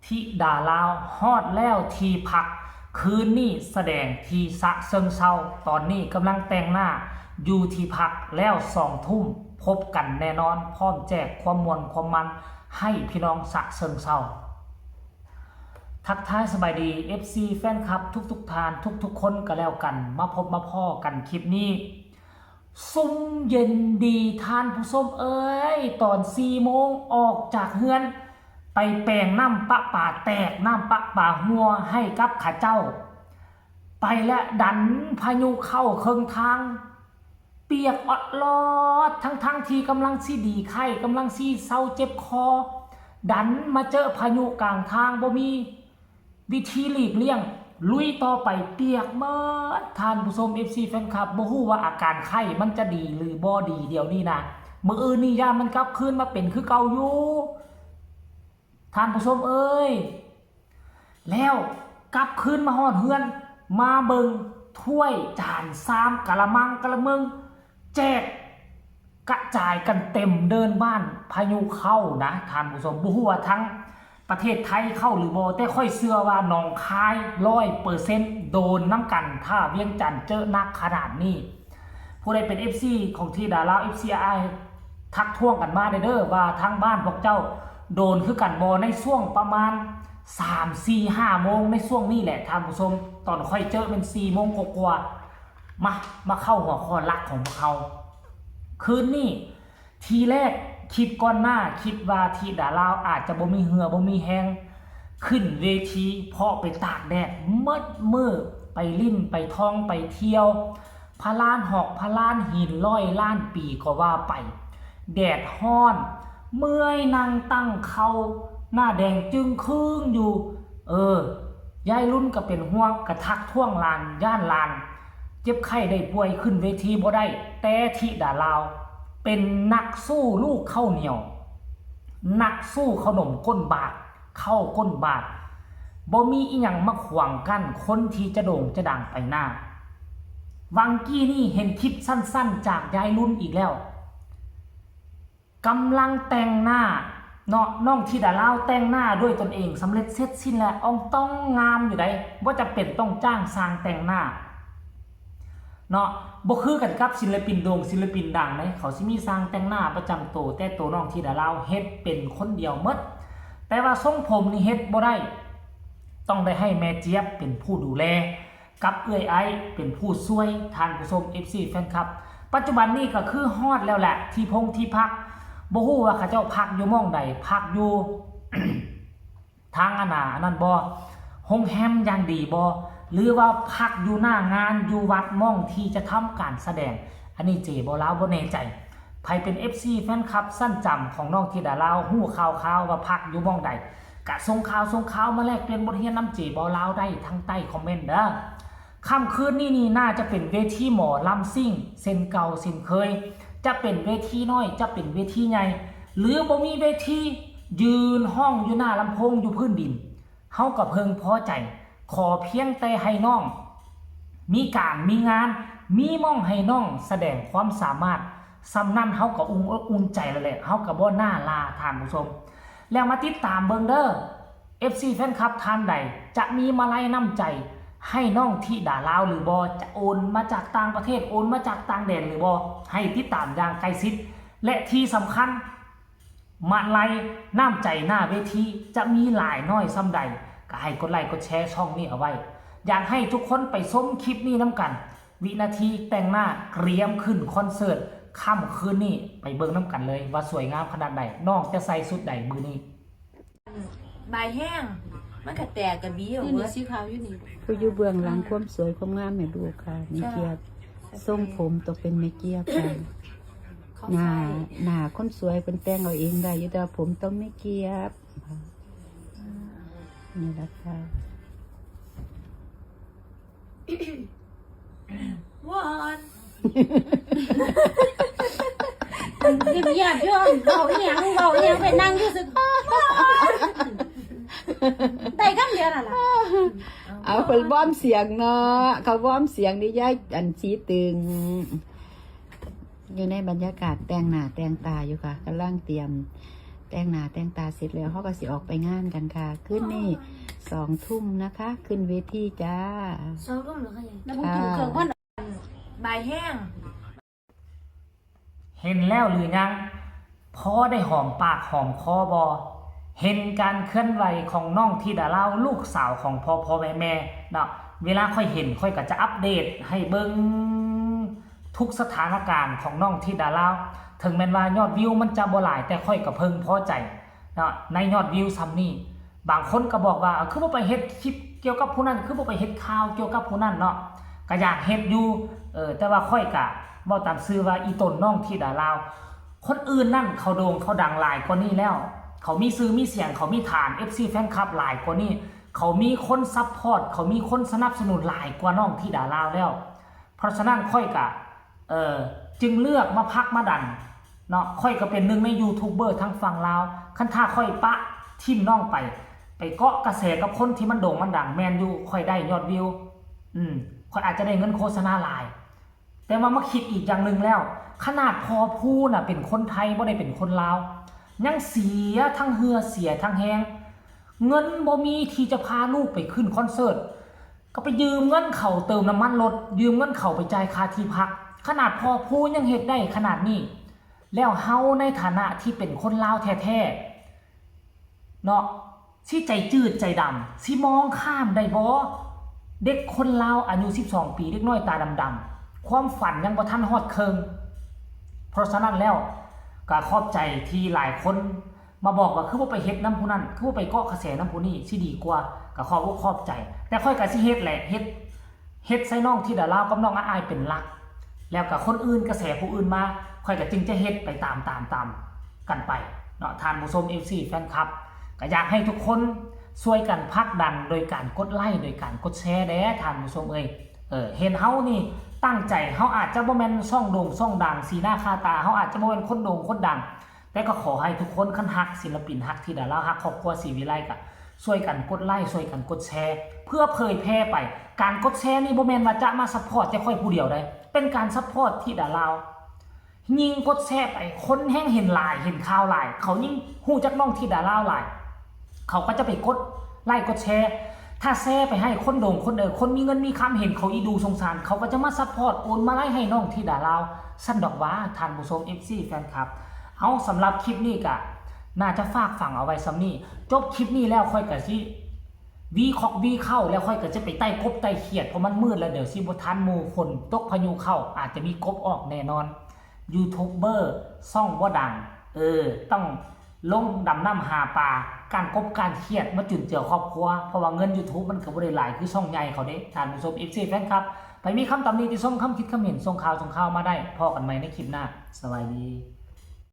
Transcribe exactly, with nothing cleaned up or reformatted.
ธิดาลาวฮอดแล้วที่พัก คืนนี้แสดงที่ฉะเชิงเทรา ตอนนี้กำลังแต่งหน้าอยู่ที่พัก แล้วสองทุ่มพบกันแน่นอน พร้อมแจกความม่วนความมันให้พี่น้องฉะเชิงเทรา ทักทายสบายดี เอฟซี แฟนคลับทุกๆท่านทุกๆคนก็แล้วกัน มาพบมาพ้อกันคลิปนี้ ซุ่มเย็นดีท่านผู้ชมเอ้ย ตอนสี่โมงออกจากเฮือน ไปแปรงน้ำประปาแตก น้ำประปาฮั่วให้กับเขาเจ้า ไปและดันพายุเข้าเคิงทาง เปียกออดลอด ทั้งๆที่กำลังสิดีไข้ กำลังสิเซาเจ็บคอ ดันมาเจอพายุกลางทาง บ่มีวิธีหลีกเลี่ยง ลุยต่อไปเปียกหมด ท่านผู้ชม เอฟซี แฟนคลับ บ่ฮู้ว่าอาการไข้มันจะดีหรือบ่ดีเดี๋ยวนี้นะ มื้ออื่นนี่ย่านมันกลับคืนมาเป็นคือเก่าอยู่ ท่านผู้ชมเอ้ย แล้วกลับคืนมาฮอดเฮือน มาเบิ่งถ้วยจานชามกะละมังกะละเมิง แจกกระจายกันเต็มเดินบ้าน พายุเข้านะท่านผู้ชม บ่ฮู้ว่าทั้งประเทศไทยเข้าหรือบ่ แต่ข้อยเชื่อว่าหนองคายร้อยเปอร์เซ็นต์โดนนำกัน ถ้าเวียงจันทน์เจอหนักขนาดนี้ ผู้ใดเป็น เอฟซี ของธิดาลาว เอฟซี อ้าย ทักท้วงกันมาเด้อ ว่าทางบ้านพวกเจ้าโดนคือกันบ่ ในช่วงประมาณสาม สี่ ห้าโมง ในช่วงนี้แหละท่านผู้ชม ตอนข้อยเจอเป็นสี่โมงกว่าๆ มา มาเข้าหัวข้อหลักของพวกเรา คืนนี้ ทีแรกคิดก่อนหน้า คิดว่าธิดาลาวอาจจะบ่มีเหื่อบ่มีแฮง ขึ้นเวที เพราะไปตากแดดหมดมื้อ ไปลิ้นไปท่องไปเที่ยว พะลานหอกพะลานหินร้อยล้านปีก็ว่าไป แดดฮ้อน เมื่อยนั่งตั้งเข่า หน้าแดงจึ่งครึ่งอยู่ เออ ยายรุ่นก็เป็นห่วง ก็ทักท้วงหลาน ย้านหลานเจ็บไข้ได้ป่วย ขึ้นเวทีบ่ได้ แต่ธิดาลาวเป็นนักสู้ลูกข้าวเหนียว นักสู้ขนมก้นบาท ข้าวก้นบาท บ่มีอิหยังมาขวางกั้นคนที่จะโด่งจะดังไปหน้า วังกี้นี่เห็นคลิปสั้นๆจากยายรุ่นอีกแล้ว กำลังแต่งหน้าเนาะ น้องธิดาลาวแต่งหน้าด้วยตนเอง สำเร็จเสร็จสิ้นแล้ว อ่องต้องงามอยู่ได๋ บ่จำเป็นต้องจ้างช่างแต่งหน้าเนาะ บ่คือกันกับศิลปินโด่งศิลปินดังเด้ เขาสิมีช่างแต่งหน้าประจำโต แต่โตน้องธิดาลาวเฮ็ดเป็นคนเดียวหมด แต่ว่าทรงผมนี่เฮ็ดบ่ได้ ต้องได้ให้แม่เจี๊ยบเป็นผู้ดูแล กับเอื้อยไอเป็นผู้ช่วย ท่านผู้ชม เอฟซี แฟนคลับ ปัจจุบันนี้ก็คือฮอดแล้วแหละ ที่พงที่พัก บ่ฮู้ว่าเขาเจ้าพักอยู่หม่องใด พักอยู่ ทางอันน่ะ อันนั้นบ่ โรงแรมอย่างดีบ่ หรือว่าพักอยู่หน้างาน อยู่วัดหม่องที่จะทำการแสดง อันนี้เจบ่าวลาวบ่แน่ใจ ไผเป็น เอฟซี แฟนคลับชั้นจำของน้องธิดาลาว ฮู้ข่าวๆว่าพักอยู่หม่องใด กะส่งข่าวส่งข่าวมาแลกเปลี่ยนบทเรียนนำเจบ่าวลาวได้ทางใต้คอมเมนต์เด้อ ค่ำคืนนี้นี่น่าจะเป็นเวทีหมอลำซิ่งเช่นเก่าเช่นเคย จะเป็นเวทีน้อย จะเป็นเวทีใหญ่ หรือบ่มีเวที ยืนฮ้องอยู่หน้าลำโพงอยู่พื้นดิน เฮาก็เพิ่งพอใจ ขอเพียงแต่ให้น้อง มีการมีงาน มีหม่องให้น้องแสดงความสามารถ ส่ำนั้นเฮาก็อุ่นอกอุ่นใจแล้วแหละ เฮาก็บ่หน้าลาท่านผู้ชม แล้วมาติดตามเบิ่งเด้อ เอฟซี แฟนคลับท่านใด จะมีมาลัยน้ำใจ ให้น้องธิดาลาวหรือบ่ จะโอนมาจากต่างประเทศ โอนมาจากต่างแดนหรือบ่ ให้ติดตามอย่างใกล้ชิด และที่สำคัญ มาลัยน้ำใจหน้าเวที จะมีหลายน้อยส่ำใด ก็ให้กดไลค์กดแชร์ช่องนี้เอาไว้ อยากให้ทุกคนไปชมคลิปนี้นำกัน วินาทีแต่งหน้าเตรียมขึ้นคอนเสิร์ต ค่ำคืนนี้ ไปเบิ่งนำกันเลยว่าสวยงามขนาดใด น้องจะใส่ชุดใดมื้อนี้ บายแห้ง มันก็แตกกะบีออก นี่ เบิ นี่ ด สีขาวอยู่นี่ ผู้อยู่เบื้องหลังความสวยความงามแม่ลูกค่ะแม่เจี๊ยบ ทรงผมต้องเป็นแม่เจี๊ยบค่ะ เขา หน้า ใส่ หน้าคนสวยเป็นแต่งเอาเองได้อยู่แต่ว่าผมต้องแม่เจี๊ยบ นี่แหละค่ะ วอน เงียบๆอยู่เบาเอียงเบาเอียงไปนั่งอยู่สึกได้คำเดียวนั่นล่ะ เอาคนวอร์มเสียงเนาะเขาวอร์มเสียงนี่ยายอันสีตึง อยู่ในบรรยากาศแต่งหน้าแต่งตาอยู่ค่ะกำลังเตรียม แต่งหน้าแต่งตาเสร็จแล้ว เฮาก็สิออกไปงานกันค่ะ คืนนี้ สองทุ่มนะคะ ขึ้นเวทีจ้า สองทุ่มเหรอคะยาย แล้วผมกินเครื่องพ่น บ่ายแห้ง เห็นแล้วหรือยัง พอได้หอมปากหอมคอบอ เห็นการเคลื่อนไหวของน้องธิดาลาว ลูกสาวของพ่อพ่อแม่แม่เนาะ เวลาค่อยเห็นค่อยก็จะอัปเดตให้เบิ่งทุกสถานการณ์ของน้องธิดาลาว ถึงแม้นว่ายอดวิวมันจะบ่หลาย แต่ค่อยก็เพิ่งพอใจเนาะ ในยอดวิวส่ำนี้ บางคนก็บอกว่า คือบ่ไปเฮ็ดคลิปเกี่ยวกับผู้นั้น คือบ่ไปเฮ็ดข่าวเกี่ยวกับผู้นั้นเนาะ ก็อยากเฮ็ดอยู่ เออ แต่ว่าค่อยก็เว้าตามซื่อว่าอีตนน้องธิดาลาว คนอื่นนั่นเขาโด่งเขาดังหลายกว่านี้แล้ว เขามีชื่อมีเสียง เขามีฐาน เอฟซี แฟนคลับหลายกว่านี้ เขามีคนซัพพอร์ต เขามีคนสนับสนุนหลายกว่าน้องธิดาลาวแล้ว เพราะฉะนั้นค่อยก็ เออ จึงเลือกมาพักมาดันเนาะ ค่อยก็เป็นหนึ่งในยูทูบเบอร์ทางฝั่งลาว คันถ้าค่อยปะถิ่มน้องไป ไปเกาะกระแสกับคนที่มันโด่งมันดัง แม่นอยู่ ค่อยได้ยอดวิว อืม ค่อยอาจจะได้เงินโฆษณาหลาย แต่ว่ามาคิดอีกอย่างหนึ่งแล้ว ขนาดพ่อผู้น่ะเป็นคนไทย บ่ได้เป็นคนลาว ยังเสียทั้งเหื่อเสียทั้งแฮง เงินบ่มีที่จะพาลูกไปขึ้นคอนเสิร์ต ก็ไปยืมเงินเขาเติมน้ำมันรถ ยืมเงินเขาไปจ่ายค่าที่พัก ขนาดพ่อผู้ยังเฮ็ดได้ขนาดนี้ แล้วเฮาในฐานะที่เป็นคนลาวแท้ๆ เนาะ สิใจจืดใจดำ สิมองข้ามได้บ่ เด็กคนลาวอายุ สิบสอง ปี เด็กน้อยตาดำๆ ความฝันยังบ่ทันฮอดเคิ่ง เพราะฉะนั้นแล้วก็ขอบใจที่หลายคนมาบอกว่า คือบ่ไปเฮ็ดนำผู้นั้น คือบ่ไปเกาะกระแสนำผู้นี้ สิดีกว่า ก็ขอบอกขอบใจ แต่ค่อยก็สิเฮ็ดแหละ เฮ็ด เฮ็ดใส่น้องธิดาลาวกับน้องอ้ายเป็นหลัก แล้วก็คนอื่นกระแสผู้อื่นมา ค่อยก็จึงจะเฮ็ดไปตามตามตามกันไปเนาะ ท่านผู้ชม เอฟซี แฟนคลับ ก็อยากให้ทุกคนช่วยกันผลักดันโดยการกดไลค์ โดยการกดแชร์แหน่ ท่านผู้ชมเอ้ย เออ เห็นเฮานี่ตั้งใจ เฮาอาจจะบ่แม่นช่องโด่งช่องดัง สีหน้าค่าตา เฮาอาจจะบ่แม่นคนโด่งคนดัง แต่ก็ขอให้ทุกคนคันฮักศิลปิน ฮักธิดาลาว ฮักครอบครัวศรีวิไลก็ช่วยกันกดไลค์ ช่วยกันกดแชร์ เพื่อเผยแพร่ไป การกดแชร์นี่บ่แม่นว่าจะมาซัพพอร์ตแต่ค่อยผู้เดียวได้ เป็นการซัพพอร์ตธิดาลาว ยิ่งกดแชร์ไป คนแฮงเห็นหลาย เห็นข่าวหลาย เขายิ่งฮู้จักน้องธิดาลาวหลาย เขาก็จะไปกดไลค์กดแชร์ ถ้าแชร์ไปให้คนโด่งคนเออ คนมีเงินมีคำเห็นเขาอีดูสงสาร เขาก็จะมาซัพพอร์ต โอนมาไลค์ให้น้องธิดาลาว ซั่นดอกหว่า ท่านผู้ชม เอฟซี แฟนคลับ เอา สำหรับคลิปนี้ก็น่าจะฝากฝังเอาไว้ส่ำนี้ จบคลิปนี้แล้วค่อยก็สิวีคอกวีเข้า แล้วค่อยก็จะไปไต่กบไต่เขียด เพราะมันมืดแล้ว เดี๋ยวสิบ่ทันหมู่ ฝนตกพายุเข้า อาจจะมีกบออกแน่นอน ยูทูบเบอร์ช่องบ่ดัง เออ ต้องลงดำน้ำหาปลา ก้านกบก้านเขียดมาจุนเจือครอบครัว เพราะว่าเงิน YouTube มันก็บ่ได้หลายคือช่องใหญ่เขาเด้ ท่านผู้ชม เอฟซี แฟนคลับ ไผมีคำตำหนิติชม คำคิดคำเห็น ส่งข่าวส่งข่าวมาได้ พ้อกันใหม่ในคลิปหน้า สบายดี